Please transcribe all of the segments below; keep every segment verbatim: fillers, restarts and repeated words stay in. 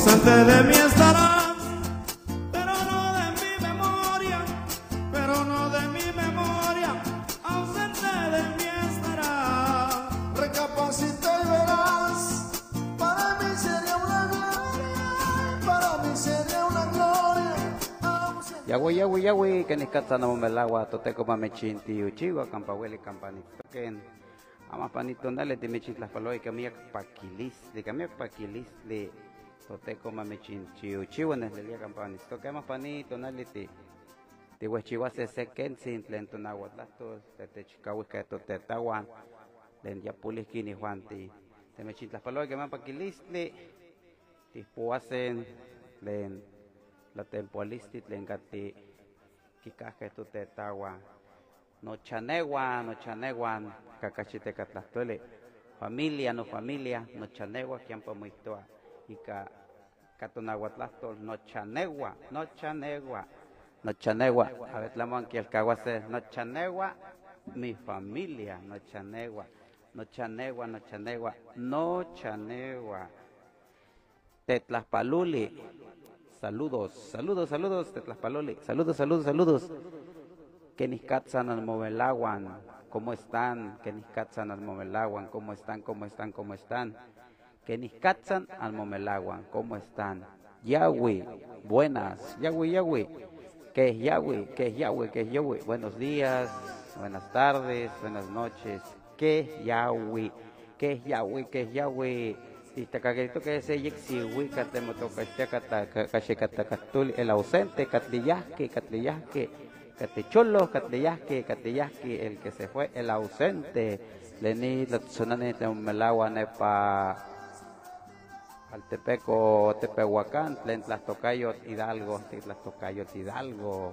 Ausente de mí estarás, pero no de mi memoria, pero no de mi memoria, ausente de mí estarás. Recapacita y verás, para mí sería una gloria, para mí sería una gloria. Ausente. Yahweh, Yahweh, Yahweh, ken nijkatsan namomelahua, ToTeko ma mechintiochiua kampa ueli kampa nittoken. Amapan nin tonali timechintlajpaloua ika miak pakilistli, ika miak pakilistli ToTeko ma mechintiochiua, nehnelia kampa nitztoke. Amapan nin tonali ti, tiuehchiuase se kentzi tlen tonahuatlahtol, tlen techkauihke totetauan, tlen ya polihki nihuanti. Timechintlajpaloua ika miak pakilistli, tijpouase tlen tlatenpoalistli tlen kati kikajkeh totetauan. Nochaneuan, nochaneuan, kakaxi teka tlahtoli. Familia, nofamilia, nochaneuan, kiampa moihtoua ika ka tonahuatlahtol, nochaneuan, nochaneuan, nochaneuan. A ver, tlen amo ankielkauase, nochaneuan, mi familia, nochaneuan, nochaneuan, nochaneuan, nochaneuan. Tetlajpaloli. Saludos, saludos, saludos, tetlajpaloli. Saludos, saludos, saludos. Ken nijkatsan anmomelauan, ¿cómo están? Ken nijkatsan anmomelauan, ¿cómo están? ¿Cómo están? ¿Cómo están? Ken nijkatsan anmomelauan, ¿cómo están? Yaui, buenas, yaui, yaui. Keh yaui, keh yaui, keh yaui. Buenos días, buenas tardes, buenas noches. Keh yaui, keh yaui, keh yaui. Tijtakakeltokeh se yeksiuikatl tlen motokaxtia kata-, ka-, kaxi katakahtoli, el ausente, katli yahki, katli yahki, katli cholok, katli yahki, katli yahki, el que se fue, el ausente. Tlen ni tlatzohtzonani tlen momelauah nepa Altepeko, Tepehuacán, tlen tlatokayotl Hidalgo, tlen tlatokayotl Hidalgo.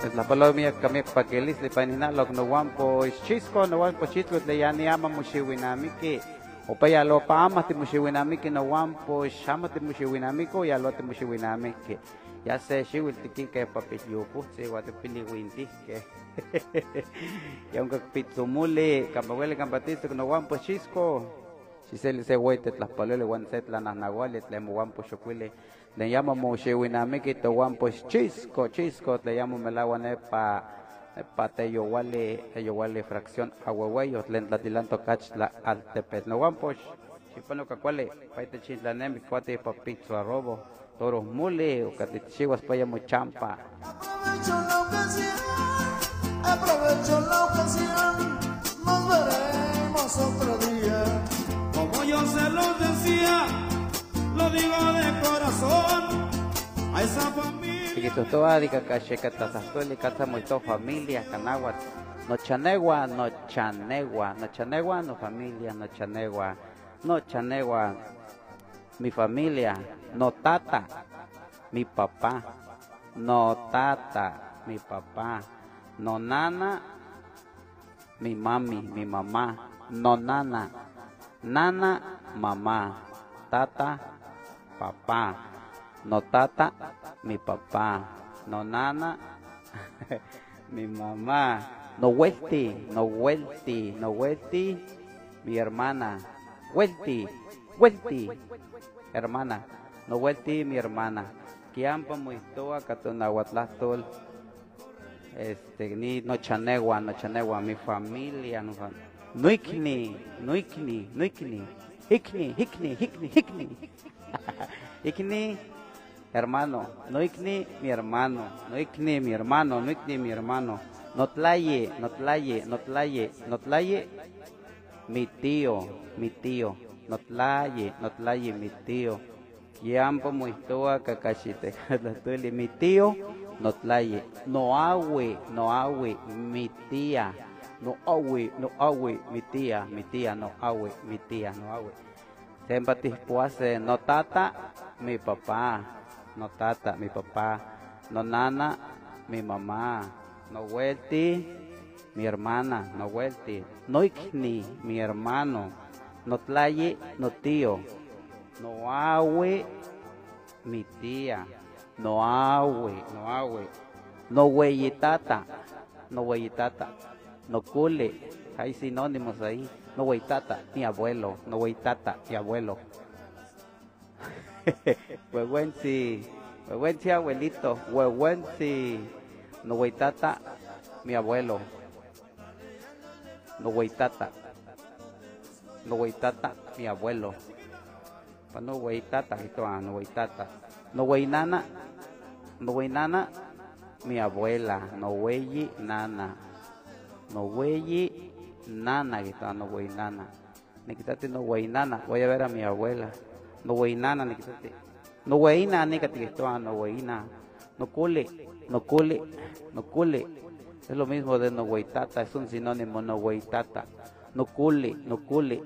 Tetlajpaloi miak, ka miak pakilistli ipan inalok nowanpo Ixchisko, nowanpo Ixchisko, tlen ya nin amo moxiuinamiki. Opa yalopa amo timoxiuinamiki nowanpo, xamo timoxiuinamiki, o yaloua timoxiuinamiki. Ya se xiuitl tikikeh papilyopohtzi, ua tipiliuintihkeh. Ya onkak pitzomoli, kampa ueli kampa tiitztok nowanpo Ixchisko. Xiseli se ueyi tetlajpaloli uan se tlanajnauali tlen mowanpo xokuili. Tlen ya amo moxiuinamiki towanpo Ixchisko, Ixchisko, tlen ya momelaua nepa, nepa teyouali, teyouali fracción Ahuehueyo, tlen tlatilantok Cachtla altepetl. Nowanpo x-, xipano ka kuali, pa itech intlanemi kuati pa Pizzo Arrobo, toro moli, o katli txiuas pa ya mochampa. Aprovecho la ocasión, aprovecho la ocasión, nos veremos otro día. Como yo se los decía, lo digo de corazón, a esa familia. Tikihtohtowa ika kaxi katlahtlahtoli katsa moihtowa familia kan nauatl. Nochaneuan, nochaneuan, nochaneuan, nofamilia, nochaneuan, nochaneuan, mi familia, notata, mi papá, notata, mi papá, nonana, mi mami, mi mamá, nonana, nana, mamá, tata, papá, notata, mi papá, nonana, mi mamá, nouelti, nouelti, nouelti, mi hermana, uelti, uelti, hermana, nouelti, mi hermana. Kiampa moihtoua ka tonauatlahtol. Este, ni nochaneuan, nochaneuan, mi familia, nofam-, noikni, noikni, noikni, ikni, ikni, ikni, ikni. Ikni, hermano, noikni, mi hermano, noikni, mi hermano, noikni, mi hermano. Notlaye, notlaye, notlaye, notlaye, mi tío, mi tío. Notlaye, notlaye, mi tío. Kiampa moihtoua ka kaxi teka tlahtoli, mi tío, notlaye. Noaui, noaui, mi tía. Noaui, noaui, mi tía, mi tía, noaui, mi tía, noaui. Sempa tijpouase, notata, mi papá. Notata, mi papá. Nonana, mi mamá. Nouelti, mi hermana, nouelti. Noikni, mi hermano. Notlaye, notío. Noaui, mi tía. Noaui, noaui. Noweyitata, noweyitata, nokuli. Hay sinónimos ahí. Noweyitata, mi abuelo, noweyitata, mi abuelo. Wewentzi, wewentzi abuelito, wewentzi, noweyitata, mi abuelo. Noweyitata, noweyitata, mi abuelo. Pan noweyitata, kijtowa noweyitata. Noweyinana, noweyinana, mi abuela, noweyinana. Noweyinana, kijtowa noweyinana. Nikitati noweyinana, voy a ver a mi abuela. Noweyinana, nikitati. Noweyina, nikati, kijtowa noweyina. Nokuli, nokuli, nokuli. Es lo mismo de noweyitata, es un sinónimo noweyitata. Nokuli, nokuli,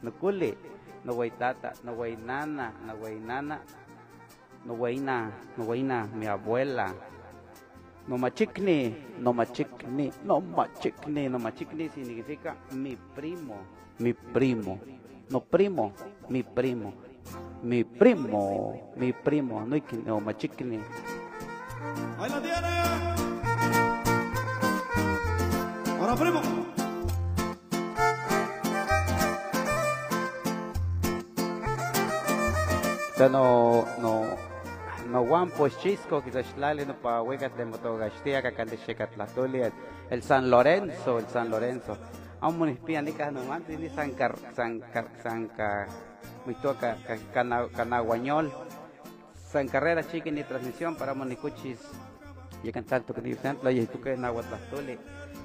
nokuli. Noweyitata, noweyinana, noweyinana. Noweyina, noweyina, mi abuela. Nomachikni, nomachikni, nomachikni, nomachikni significa mi primo, mi primo. Noprimo, mi primo. Mi primo, mi primo, noikni, nomachikni. Ahí la tiene. Ahora, primo. Entonces, no, no, nowampox Chisco, kijtowa xtlali nopa wikatl tlen motokaxtia kakan tixekatlajtoli, el, el San Lorenzo, el San Lorenzo. Amo nikpia nikaj nomantzi, ni San Car-, San Car-, San Ca-, moijtowa Ca-, Ca-, Cana-, Canaguañol. San Carrera chiki nitransmisión para amo nikochis. Yekan tlaltok nisan tlayejtokej nawa tlajtoli.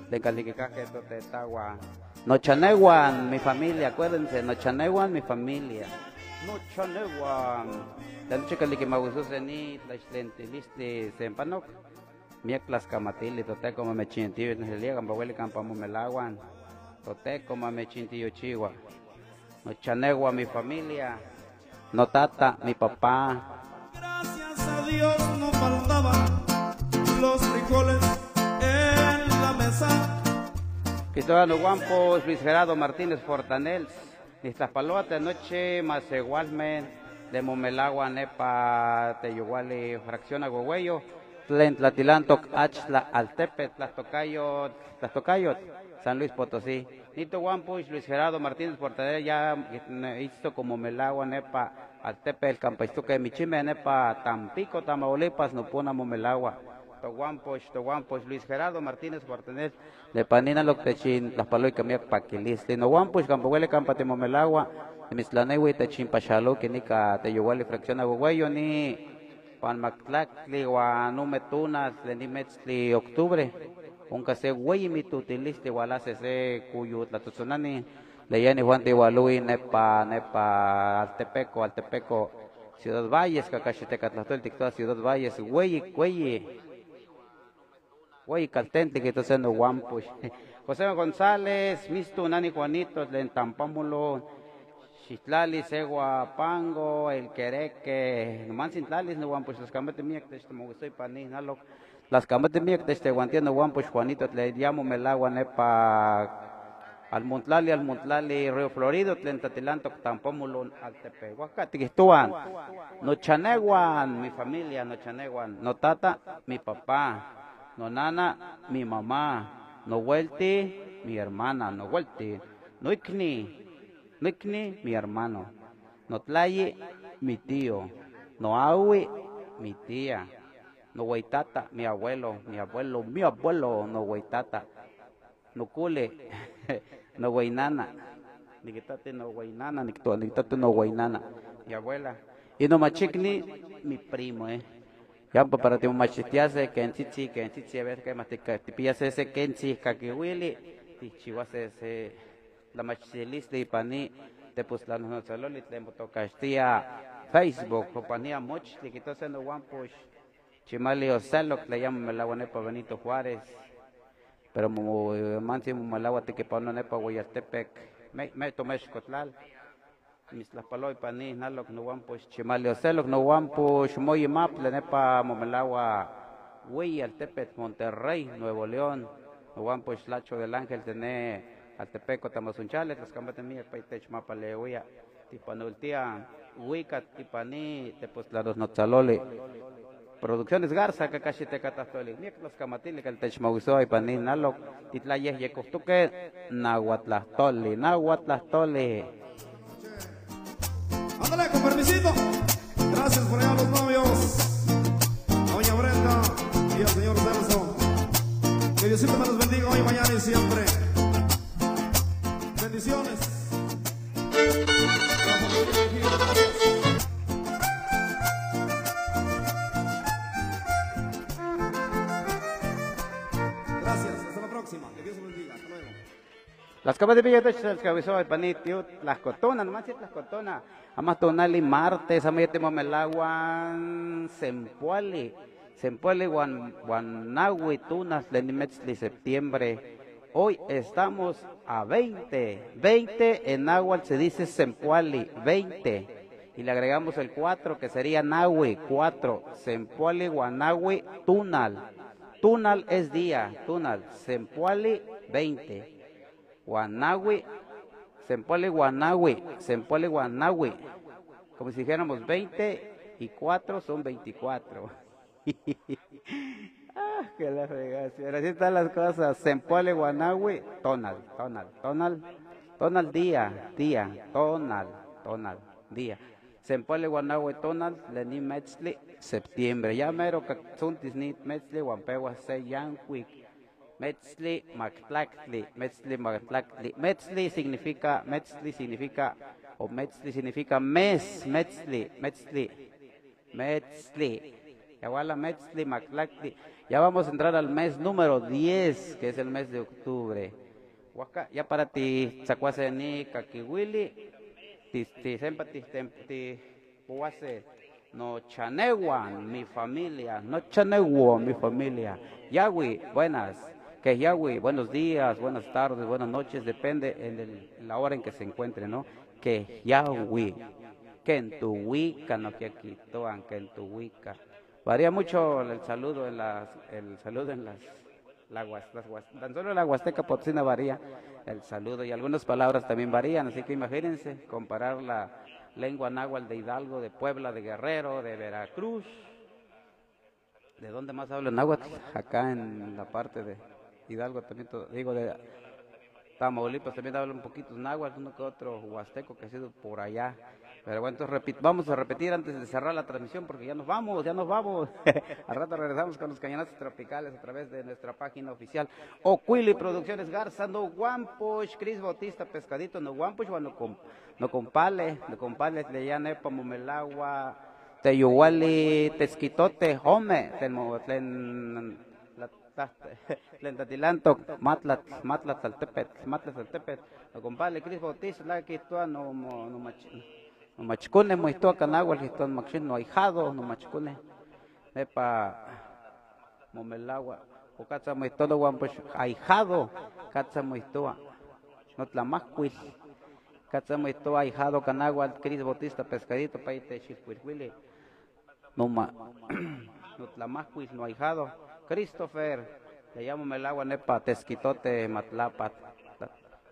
Tlen kaliki kajkej totetawa. Nochanewan, mi familia, acuérdense, nochanewan, mi familia. Nochanewan. Tlen nochi kaliki mawisose ni tlaixtlentilistli sen panok. Miek tlaskamatili, Toteko ma mechintiochiwa, nehnelia kampa weli kampa momelawan. Toteko ma mechintiochiwa. Nochanewa, mi familia. Notata, mi papá. Gracias a Dios no faltaban los frijoles en la mesa. Kijtowa nowampox Luis Gerardo Martínez Fortanel. Nijtlajpalowa tlen nochi masewalmeh tlen momelawa nepa teyowali fracción Aguehueyo, tlen tlatilantok Axtla altepetl, tlajtokayotl, tlajtokayotl, San Luis Potosí. Nitowampox Luis Gerardo Martínez Fortanel ya itztok omomelawa nepa altepetl kampa itztokeh michimeh nepa Tampico, Tamaulipas, nopona momelawa. Towampox, towampox Luis Gerardo Martínez Fortanel, nepa nin nalok techintlajpaloi ika miak pakilistli. Nowampox kampa weli kampa timomelawa, nimitztlanewi techinpaxaloki nika teyowali fracción Aguehueyo ni pan maktlaktli wan ome tonal tlen nin metztli octubre. Onka se weyi mitohtilistli, walahsis se koyotlatzotzonani, tlen yeh nijuan tiwalowih nepa, nepa Altepeco, Altepeco, Ciudad Valles, kakaxitekatlajtoli tiktowa Ciudad Valles, weyi, weyi. Weyi kaltentli, kijtowa se nowampox. José González, mistonani Juanito tlen Tampamolo, xijtlali se Huapango, El Quereque, nomantzin tlalis nowampox, tlaskamati miak techtomawisoh ipan nin nalok. Tlaskamati miak techtewantia nowampox Juanito tlen ya momelawa nepa Almontlali, Almontlali, Río Florido, tlen tlatilantok Tampamolon, Altepe. Wehka tikijtowan, nochanewan, mi familia, nochanewan, notata, mi papá, nonana, mi mamá, nowelti, mi hermana, nowelti, noikni, noikni, mi hermano, notlayi, mi tío, noawi, mi tía, noweyitata, mi abuelo, mi abuelo, mi abuelo, noweyitata, nokoli, noweyinana. Nikitati noweyinana, nikijtowa nikitati noweyinana, mi abuela. Y nomachikni, mi primo, eh. Yampa para timomachtihtiase kentzitzi, kentzitzi, a ver, kema tika-, tipia se, se kentzi kakiwili, tihchiuase se tlamachtilistli ipan ni tepostlanojnotsaloli tlen motokaxtia Facebook, o ipan ni amochtli, kijtowa se nowampox Chimali Oselok, tlen ya momelawa nepa Benito Juárez. Pero mo-, mantzin momelawa tekipanowa nepa Weyaltepec, me, me tomexkotlal. Nimitztlajpalowa ipan ni nalok nowampox Chimali Oselok, nowampox Moyi Map, tlen nepa momelawa weyi altepetl Monterrey, Nuevo León. Nowampox Lacho del Ángel, tlen ne Altepeco Tamazunchale, tlaskamati miak pa itech mapalewia. Tipanoltia wikatl ipan ni tepostlanojnotsaloli. Producciones Garza, kakaxi te katahtoli. Miek tlaskamatiltik el techmawisoa ipan nin nalok, titlayek yekojtoke, nahuatlahtoli, nahuatlahtoli. Ándale, con permisito. Gracias por allá a los novios. A doña Brenda y al señor Celso. Que Diosito me los bendiga hoy, mañana y siempre. Bendiciones. Gracias, hasta la próxima. Que Dios los bendiga. Hasta luego. Las kabas de Villa de Chelsea, que avisó el panitio, las cotonas, nomás si las cotonas. Amas tonali martes, amas ya te mame el agua, sempuali. Sempuali wan, wan nahui tunal, le nimetzli septiembre. Hoy estamos a veinte. Veinte en náhuatl se dice sempuali, veinte. Y le agregamos el cuatro, que sería nahui, cuatro. Sempuali wan nahui tunal. Tunal es día, tunal. Sempuali, veinte. Wan nahui, sempuali wan nahui, sempuali wan nahui. Como si dijéramos veinte y cuatro son veinticuatro. Ah, que la fregación. Pero así están las cosas. Sempuali wan nahui, tonal, tonal, tonal, tonal día, día, tonal, tonal, día. Sempuali wan nahui tonal, le nimetzli, septiembre. Ya mero katzontis nin metzli wan pewa se yankuik metzli maktlaktli, metzli maktlaktli. Metzli significa, metzli significa, o metzli significa mes, metzli, metzli. Metzli. Ya vala metzli maktlaktli. Ya vamos a entrar al mes número diez, que es el mes de octubre. Huajka, ya para ti tzakuase ni kakiuili, ti, ti sempa ti, ti puase, no chanehuan, mi familia, no chanehuan, mi familia. Yahui, buenas. Que yahui, buenos días, buenas tardes, buenas noches, depende en el- la hora en que se encuentre, ¿no? Que yahui. Ken tuhuika, no quiere que toan, ken tuhuika. Varía mucho el saludo en las, el saludo en las, la huas- las huas- tan solo la Huasteca Potosina varía el saludo y algunas palabras también varían, así que imagínense, comparar la lengua náhuatl de Hidalgo, de Puebla, de Guerrero, de Veracruz, ¿de dónde más hablan náhuatl? Acá en la parte de Hidalgo también, todo- digo, de Tamaulipas también hablan un poquito náhuatl, uno que otro huasteco que ha sido por allá. Pero bueno, entonces repit- vamos a repetir antes de cerrar la transmisión porque ya nos vamos, ya nos vamos. Al rato regresamos con los cañonazos tropicales a través de nuestra página oficial Ocuili Producciones Garza, no guampush, Cris Bautista Pescadito, no guampush, bueno, com- no compale, no compale, le ya nepa momelagua, te yuhuali, te esquitote, home, te mo- tlen la- ta- tlen tatilantok, matlatl, matlatl tlaltepetl, matlatl tlaltepetl. No compale Cris Bautista, la kihtoua no mo- no mach- no machkone, moihtoua kan náhuatl, kihtoua no machkone, no ahijado, no machkone. Nepa momelaua. O katsa moihtoua no guampush, ahijado, katsa moihtoua. No tlamahkuil. Katsa moihtoua ahijado kan náhuatl, Cris Bautista Pescadito, pei te xilhuilhuili. No ma- no tlamahkuil, no ahijado. Christopher, ya ya momelaua nepa te esquitote Matlapa.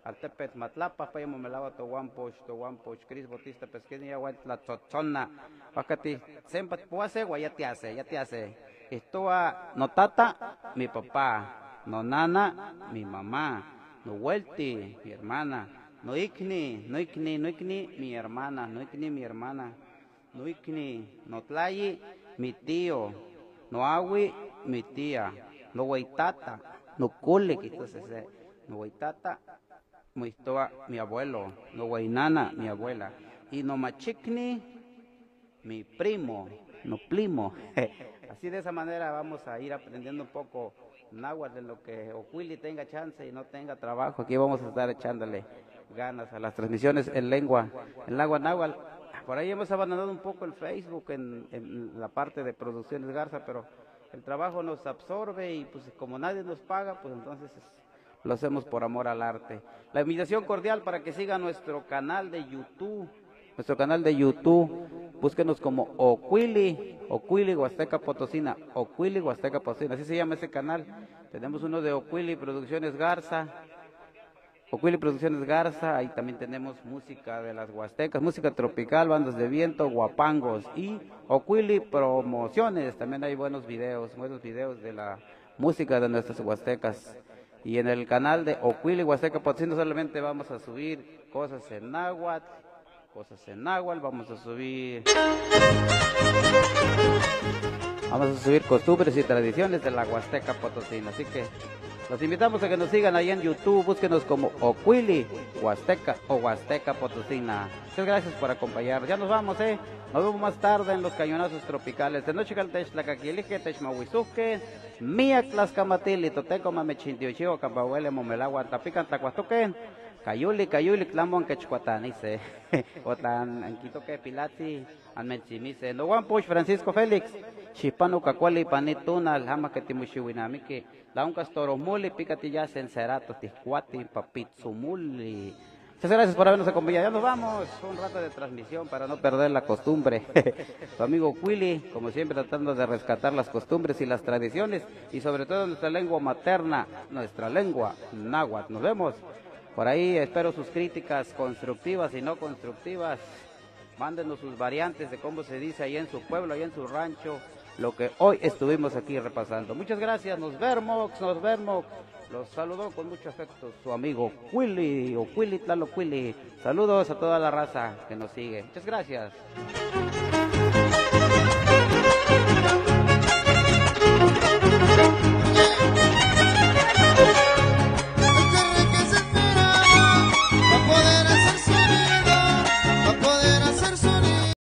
Altepetl Matlapa, pei ya momelaua to guampush, to guampush, Cris Bautista Pesqueño, ya uan tlatzotzona. Huajka ti sempa tipuase, uan ya tiase, ya tiase. Kihtoua, no tata, mi papá, no nana, mi mamá, no huelti, mi hermana, no ikni, no ikni, no ikni, mi hermana, no ikni, mi hermana, no ikni, no tlayi, mi tío, no ahui, mi tía, no hueitata, no kuli, kihtoua sese, no hueitata, moihtoua mi abuelo, no hueinana, mi abuela, y no machikni, mi primo, no plimo. Así de esa manera vamos a ir aprendiendo un poco náhuatl en lo que Ocuili tenga chance y no tenga trabajo. Aquí vamos a estar echándole ganas a las transmisiones en lengua, en lengua náhuatl. Por ahí hemos abandonado un poco el Facebook en, en la parte de Producciones Garza, pero el trabajo nos absorbe y pues como nadie nos paga, pues entonces es- lo hacemos por amor al arte. La invitación cordial para que siga nuestro canal de YouTube. Nuestro canal de YouTube, búsquenos como Ocuili, Ocuili Huasteca Potosina, Ocuili Huasteca Potosina, así se llama ese canal. Tenemos uno de Ocuili Producciones Garza. Ocuili Producciones Garza, ahí también tenemos música de las Huastecas, música tropical, bandas de viento, guapangos y Ocuili Promociones. También hay buenos videos, buenos videos de la música de nuestras Huastecas. Y en el canal de Ocuili Huasteca Potosí no solamente vamos a subir cosas en náhuatl, cosas en náhuatl, vamos a subir, vamos a subir costumbres y tradiciones de la Huasteca Potosina. Así que los invitamos a que nos sigan ahí en YouTube, búsquenos como Ocuili Huasteca o Huasteca Potosina. Muchas gracias por acompañarnos. Ya nos vamos, ¿eh? Nos vemos más tarde en los cañonazos tropicales. De noche, Caltech, la Caquilique, Techmahuisuque, Miak, Tlascamatili, Toteco, Mamechintiuchiwa, Campahuele, Momelagua, Tapican, Tacuatuque, Cayuli, Cayuli, Tlamon, Quechuatanise, Otan, Anquitoque, Pilatzi, Anmelchimise, Noguampuch, Francisco Félix, Chipano, Cacuali, Panituna, Lama, que Timuchiwinamique, Launcas, Toromuli, Picatilla, Sencerato, Ticuati, Papitzumuli. Muchas gracias por habernos acompañado. Ya nos vamos. Un rato de transmisión para no perder la costumbre. Tu amigo Quili, como siempre, tratando de rescatar las costumbres y las tradiciones y sobre todo nuestra lengua materna, nuestra lengua náhuatl. Nos vemos. Por ahí espero sus críticas constructivas y no constructivas. Mándenos sus variantes de cómo se dice ahí en su pueblo, ahí en su rancho, lo que hoy estuvimos aquí repasando. Muchas gracias, nos vemos, nos vemos. Los saludó con mucho afecto su amigo Quili o Quili Tlalo Quili. Saludos a toda la raza que nos sigue. Muchas gracias.